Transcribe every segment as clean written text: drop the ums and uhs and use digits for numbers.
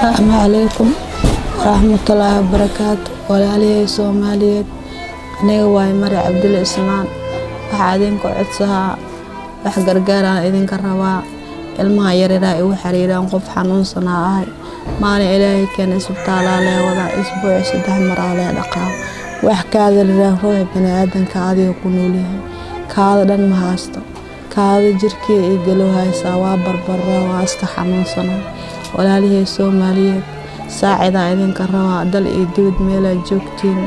Asalaamu calaykum waraxmatullaahi wabarakaatu. Walaalihey Soomaaliyeed, aniga waaye Mari Cabdulle Ismaan. Waxaa idinka codsahaa wax gargaaraan idinka rabaa. Ilmaha yaryar igu xiriiraan, qof xanuunsanaa ahay. Maalin Ilaahay keena isbitaalaa lee wadaa, isbuuci 3 maraa lee dhaqaa. Wax kaada liraa ruuxa baniaadanka adiga ku noolyahay, kaada dhan ma haysto. Kaada jirkii ii galow haysaa, waa barbaraa, waa iska xanuunsanaa. Walaalihey Soomaaliyeed, saacidaa idinka rabaa, dal iyo dibad meelaa joogtiin.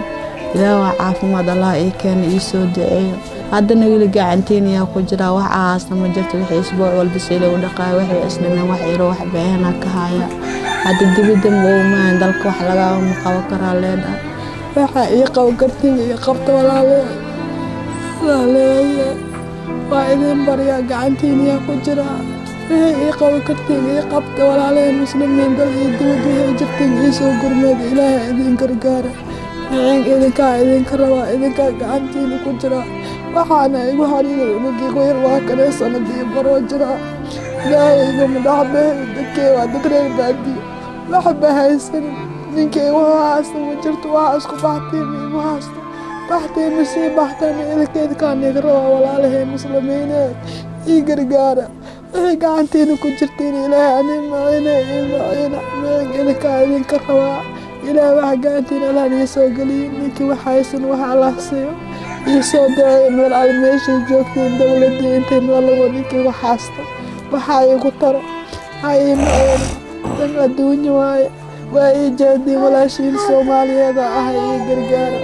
Ilaah waa caafimaad Allah ii keena, ii soo duceeyo. Haddana weli gacantiin yaa ku jiraa, wax ahaasna ma jirto. Wixii isbuuc walba siila u dhaqaaya, waxay isdhimeen, wax yaro wax beehana ka haya. Hadda dibadda ma uumahan, dalka wax lagama qaban karaa leedhahay. Waxaa ii qaban kartiin ii qabta, walaalayaal. Waa idin baryaa, gacantiin yaa ku jiraa. Wixii ii qaban kartiin ii qabta, walaalahay muslimiin, dal iyo dibad wixii jirtiin ii soo gurmeed. Ilaahay idin gargaara. Micin idinkaa idinka rabaa, idinkaa gacantiina ku jiraa. Waxaana igu xariiray unugii yar, waa kanee sanadii baroo jiraa. Ilaahay igama dhexbehe, dadkee waa dad reer baadiyo, waxba haysanin. Ninkay wuxuu haysta ma jirto, waxa isku baxtiima igu haysto, baxtiima sii baxtana idinka idinkaan iga rabaa. Walaalahay muslimiine, ii gargaara. Wixii gacantiina ku jirtiin Ilaahay ani maciina, ii maciina. Micin idinkaa idinka rabaa. Ilaahay waxa gacantiina Allah nii soo geliyo. Ninkii wax haysan wax Allah siiyo. Ii soo duceeyo meel al meeshay joogtiin, dowladii intay meel lago. Ninkii wax haysta waxaa iigu taro, ha ii maciino. Dan adduunyo waaye, waa ii jeediin. Walaashiin Soomaaliyeed ah, ii gargaara.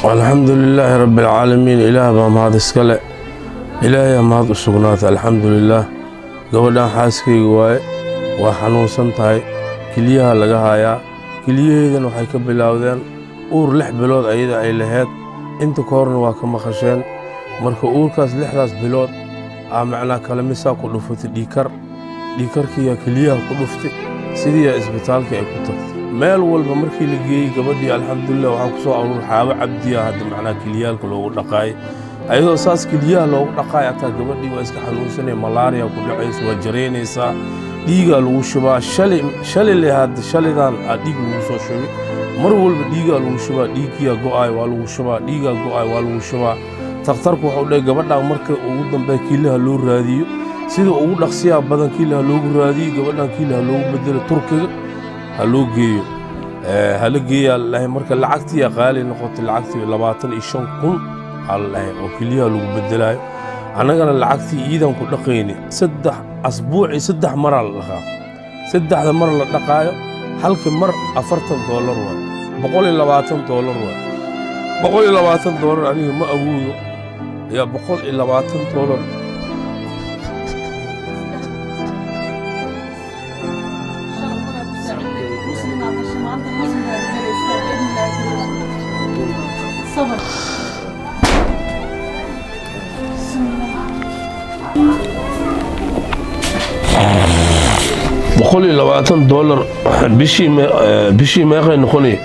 Alxamdu lilaahi rabbi alcaalamiin. Ilaah baa mahad iskale, Ilaahayaa mahad u sugnaatay. Alxamdu lilaah. Gabadhan xaaskayga waaye, waa xanuunsan tahay, keliyaha laga hayaa. Keliyaheedana waxay ka bilaawdeen uur 6 bilood ayada ay lahayd. Inta ka horna waa ka maqasheen. Marka uurkaas 6daas bilood aa macnaa kalamisaa ku dhufatay dhiikar, dhiikarkiyaa keliyaha ku dhuftay, sidiiyaa isbitaalkii ay ku tagtay. Meel walba markii la geeyey gabadhii, alxamdulilah, waxaa ku soo aruur Xaawo Cabdiya. Hadda macnaa keliyaalka loogu dhaqaayay, ayadoo saas keliyaha loogu dhaqaay, hataa gabadhii waa iska xanuunsanaya, malaariya ku dhacaysa, waa jaraynaysaa, dhiigaa lagu shubaa. Shalay shalay le, hadda shalaydan aa dhiig lagu soo shubay. Mar walba dhiigaa lagu shubaa, dhiiggiyaa go'aay, waa lagu shubaa, dhiigaa go'aay, waa lagu shubaa. Takhtarku wuxuu dhahay gabadhan marka ugu dambeeya kiilaha loo raadiyo, sida ugu dhaqsiyaa badan kiilaha loogu raadiyo, gabadhan kiilaha loogu bedelo, Turkiga ha loo geeyo, hala geeyaa la dhahay. Marka lacagtiyaa qaali noqotay, lacagtii 25,000 aa la dhahay oo keliyaha lagu bedelaayo. Annagana lacagtii iidan ku dhaqayni 3 asbuucii 3 maraa la dhaqaa. Saddexda mar la dhaqaayo, halkii mar $40 waay, $120 waay. $120 aniga ma awoodo. Yaa $120? $120 bishii, bishii meeqay noqonaya?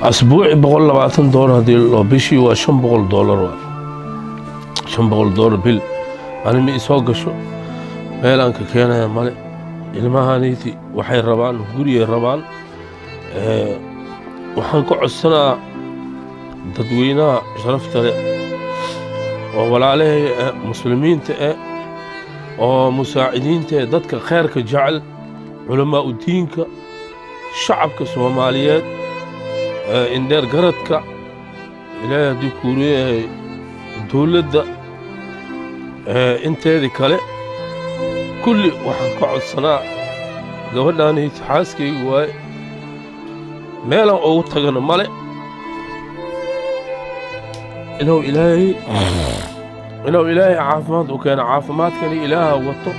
Asbuuci $120 haddii loo, bishii waa $500 waay. $500 bil ani ma isoo gasho, meelaan ka keenaya male. Ilmahaniiti waxay rabaan guriyay rabaan. Waxaan ka codsanaa dadweynaha sharafta leh oo walaalahay muslimiinta oo musaacidiinta, dadka khayrka jecel, culamaa u diinka, shacabka Soomaaliyeed, indheer garadka, Ilaahay haddii kuu leeyahay, dowladda inteedii kale, kulli waxaan ka codsanaa. Gabadhaani xaaskayga waaye, meelaan ugu tagana male. Inuu Ilaahay caafimaad u keeno. Caafimaadkani Ilaaha wato,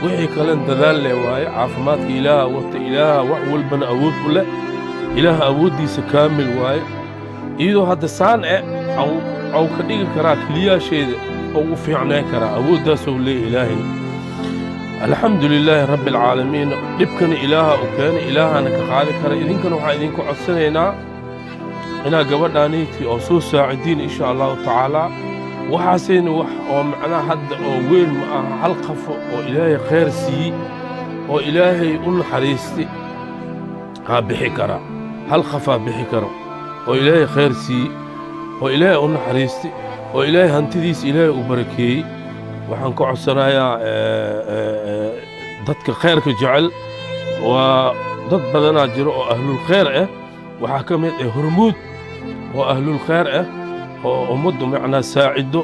wixii kalen dadaal leh waaye. Caafimaadka Ilaaha wato, Ilaaha wax walbana awood u leh, Ilaaha awooddiisa kaamil waaye. Iyadoo hadda saan e aw ka dhigi karaa keliyaasheeda oo u fiicnaan karaa, awooddaasou leeya Ilaahay. Alxamdu lilaahi rabbi alcaalamiin. Dhibkana Ilaaha u keenay, Ilaahana ka qaadi kara. Idinkana waxaan idinku codsanaynaa inaa gabadhaaniiti oo soo saacidiin, insha Allahu tacaalaa. Waxaasayna wax oo macnaha hadda oo weyn ma aha. Hal qafo oo Ilaahay khayr siiyey oo Ilaahay u naxariistay. Haa, bixi karaa, hal qafaa bixi karo oo Ilaahay khayr siiyey oo Ilaahay u naxariistay oo Ilaahay hantidiisa Ilaahay u barakeeyey. Waxaan ka codsanayaa dadka khayrka jecel. Waa dad badanaa jiro oo ahlul khayr ah. Waxaa ka mid ah Hormuud oo ahlul khayr ah oo ummaddu macnaa saacido.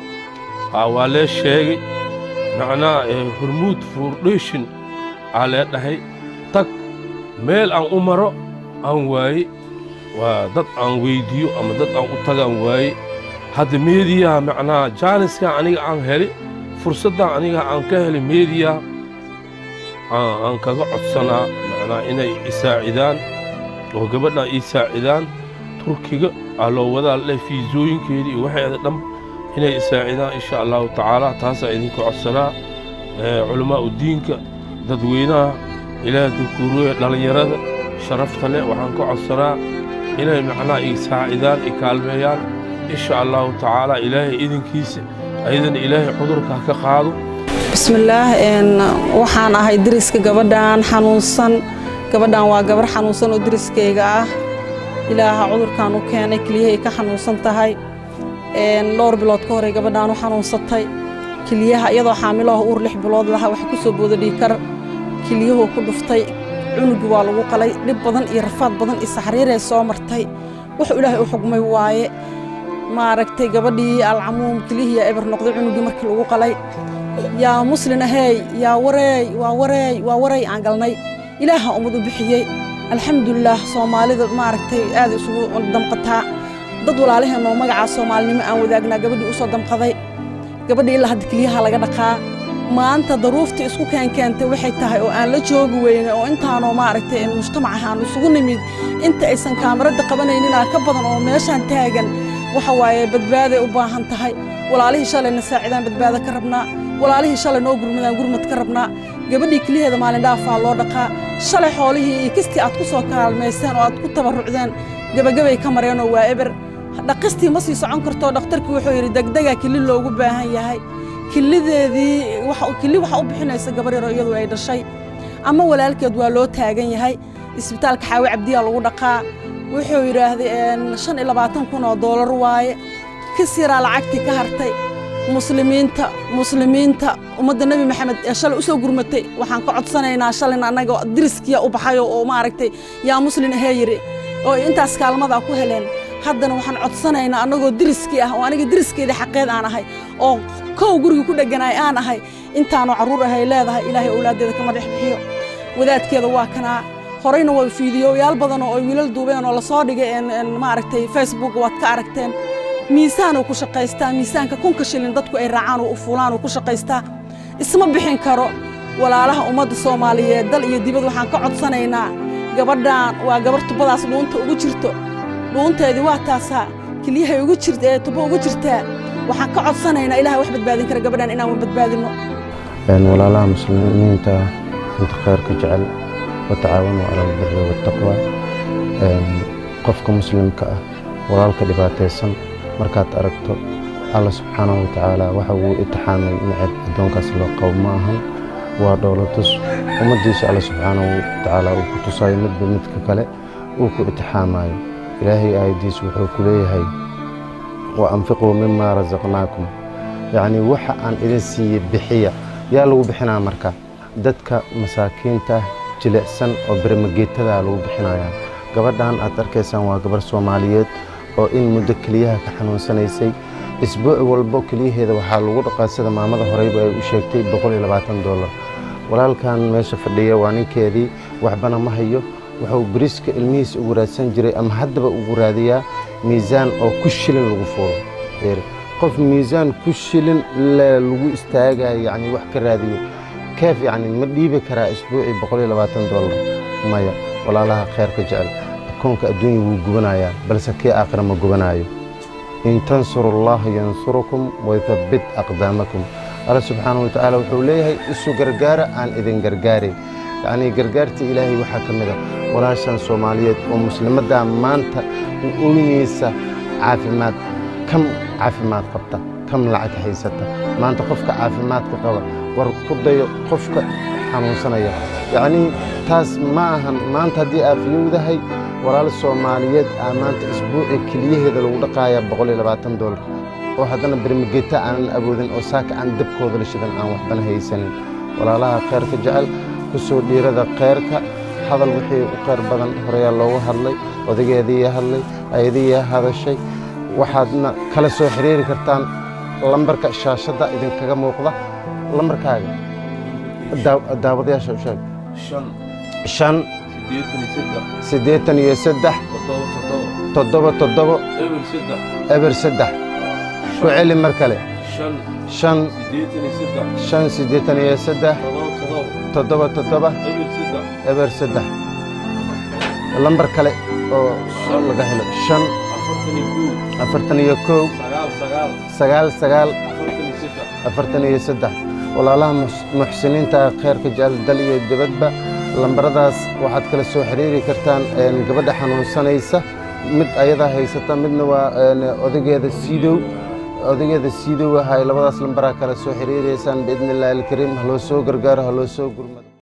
Waa lee sheegay, macnaa Hormuud Foundation aa lee dhahay. Tag meel aan u maro aan waaye, waa dad aan weydiiyo ama dad aan u tagaan waaye. Hadda meediyaha macnaha jaaniskan aniga aan heli, fursaddan aniga aan ka helay meediyaha aan kaga codsanaa macnaa inay i saacidaan oo gabadhan ii saacidaan. Turkiga aa loo wadaa leh, fiisooyinkeedii iyo waxeeda dhan inay i saacidaan, insha Allahu tacaala. Taasaa idinka codsanaa, culamaa u diinka, dadweynaha Ilaah dukuuruye, dhallinyarada sharafta leh. Waxaan ka codsanaa inay macnaha ii saacidaan, i kaalmeeyaan, insha Allahu tacaala. Ilaahay idinkiisa ayadana Ilaahay cudurka ha ka qaado. Bismillaah. Waxaan ahay deriska gabadhan xanuunsan. Gabadhan waa gabar xanuunsan oo deriskayga ah. Ilaaha cudurkan u keenay, keliyahay ka xanuunsan tahay. Dhowr bilood ka horey gabadhaan u xanuunsatay keliyaha, iyadoo xaamilaha uur 6 bilood laha. Waxa ku soo booda dhiigkar, keliyuhuu ku dhuftay, cunugii waa lagu qalay. Dhib badan iyo rafaad badan iyo saxriiray soo martay. Wuxuu Ilaahay u xugmay waaye, maaragtay, gabadhii alcamuum keliyihiyaa eber noqday cunugii markii lagu qalay. Yaa muslin aheey, yaa wareey, waa wareey, waa wareey aan galnay. Ilaaha ummad u bixiyey, alxamdulilaah. Soomaalida, maaragtay, aad isugu damqataa. Dad walaalaheenoo magacaa Soomaalinimo aan wadaagnaa gabadhii u soo damqaday. Gabadhii ilaa hadda keliyaha laga dhaqaa. Maanta daruuftii isku keenkeentay waxay tahay oo aan la joogi weyne oo intaanoo, maaragtay, mujtamacaha aan isugu nimid, inta aysan kaamarada qabanayninaa ka badan oo meeshaan taagan. Waxa waaye, badbaaday u baahan tahay. Walaalihii shalayna saacidaan badbaado ka rabnaa, walaalihii shalay noo gurmadaan gurmad ka rabnaa. Gabadhii keliyaheeda maalin dhaafaa loo dhaqaa. Shalay xoolihii iyo kistii aad ku soo kaalmayseen oo aad ku tabarrucdeen gebagabay ka mareenoo waa eber. Dhaqistii ma sii socon karto. Dhakhtarkii wuxuu yidhi degdega kili loogu baahan yahay. Kilideedii kili waxa u bixinaysa gabar yaroo iyadu ay dhashay ama walaalkeed. Waa loo taagan yahay. Isbitaalka Xaawi Cabdiyaa lagu dhaqaa. Wuxuu yidhaahday 25,000 oo doolar waaye. Kis yaraa lacagtii ka hartay. Muslimiinta, muslimiinta, ummadda Nebi Maxamed ee shalay u soo gurmatay waxaan ka codsanaynaa. Shalayna annaga diriskiya u baxayo oo, maaragtay, yaa muslin ahee yidhi oo intaas kaalmadaa ku heleen. Haddana waxaan codsanaynaa annagoo diriskii ah oo aniga diriskeedii xaqeed aan ahay oo kow guriga ku dheganaay aan ahay, intaanu carruur ahay leedahay. Ilaahay owlaaddeeda kama dhex bixiyo. Wadaadkeeda waa kanaa. Horeyna waa fiidiyoyaal badan oo ay wiilal duubeen oo lasoo dhigay, maaragtay, Facebook waad ka aragteen. Miisaanuu ku shaqaystaa, miisaanka 1000-ka shilin dadku ay raacaan oo u fuulaan uu ku shaqaystaa. Isma bixin karo. Walaalaha ummadda Soomaaliyeed dal iyo dibad waxaan ka codsanaynaa, gabadhaan waa gabar tubadaas dhuunta ugu jirto. Dhuunteedii waa taasaa, keliyahay ugu jirt ee tubo ugu jirtaa. Waxaan ka codsanaynaa Ilaha wax badbaadin kara gabadhaan inaan badbaadinno. Walaalaha muslimiinta, inta khayrka jecel, وتعاونوا على البر والتقوى. Qofka muslimka ah, walaalka dhibaataysan markaad aragto, Alla subxaanahu watacaala waxa uu itixaamay neceb addoonkaas loo qabo ma ahan. Waa dhoolatus ummaddiisa Alla subxaanahu watacaala uu ku tusayo, midba midka kale uu ku itixaamayo. Ilaahay aayaddiisa wuxuu ku leeyahay: وأنفقوا مما رزقناكم, yacni waxa aan idin siiyey bixiya. Yaa lagu bixinaa marka? Dadka masaakiinta jilicsan oo bermageetada lagu bixinayaa. Gabadhan aad arkaysaan waa gabar Soomaaliyeed oo in muddo keliyaha ka xanuunsanaysay. Isbuuc walbo keliyaheeda waxaa lagu dhaqaa, sida maamada horeyba ay u sheegtay, $120. Walaalkan meesha fadhiya waa ninkeedii, waxbana ma hayo. Wuxuu bariiska ilmihiisa ugu raadsan jiray ama haddaba ugu raadiyaa miisaan oo ku shilin lagu fuulo. Qof miisaan ku shilin lagu istaagayo, yacni wax ka raadiyo, keef yacni ma dhiibi karaa isbuucii $120? Maya. Walaalaha khayrka jecel, akoonka adduunya wuu gubanayaa, balse kii aakhira ma gubanayo. إن تنصروا الله ينصركم ويثبت أقدامكم. Alla subxaanahu watacaala wuxuu leeyahay: isu gargaara, aan idin gargaari. Yacnii gargaarta Ilaahay waxaa ka mid a walaashan Soomaaliyeed oo muslimaddaa maanta u oynaysa caafimaad. Kam caafimaad qabta, kam lacag haysata? Maanta qofka caafimaadka qaba, war ku dayo qofka xanuunsan. Xanuunsanaya, yacnii taas ma ahan. Maanta haddii aa fiyowdahay, walaal Soomaaliyeed aa maanta isbuuci keliyaheeda lagu dhaqaaya $120, oo haddana bermageta aanan awoodin, oo saaka aan dabkooda la shidan, aan waxbana haysanin. Walaalaha khayrka jecel, ku soo dhiirada khayrka. Hadal wixii u khayr badan horeyaa loogu hadlay, odageediiyaa hadlay, ayadiiyaa hadashay. Waxaadna kala soo xiriiri kartaan lambarka shaashadda idinkaga muuqda. Lambarkaaga daawadayaasha u sheeg. 5 5 83 83 77 77 03. 03. Ku celi mar kale. 5 5 83 5 83 77 77 03. 03. Lambar kale oo laga helo: 5 41 41 99 99 43. 43. Walaalaha muxsiniinta, khayrka jecel, dal iyo dibadba, lambaradaas waxaad kala soo xiriiri kartaan gabadha xanuunsanaysa. Mid ayadaa haysata, midna waa odageeda Siidow. Odageeda Siidow ahay. Labadaas lambaraa kala soo xiriireysaan, biidni Illaahi alkariim. Ha loo soo gargaaro, ha loo soo gurmado.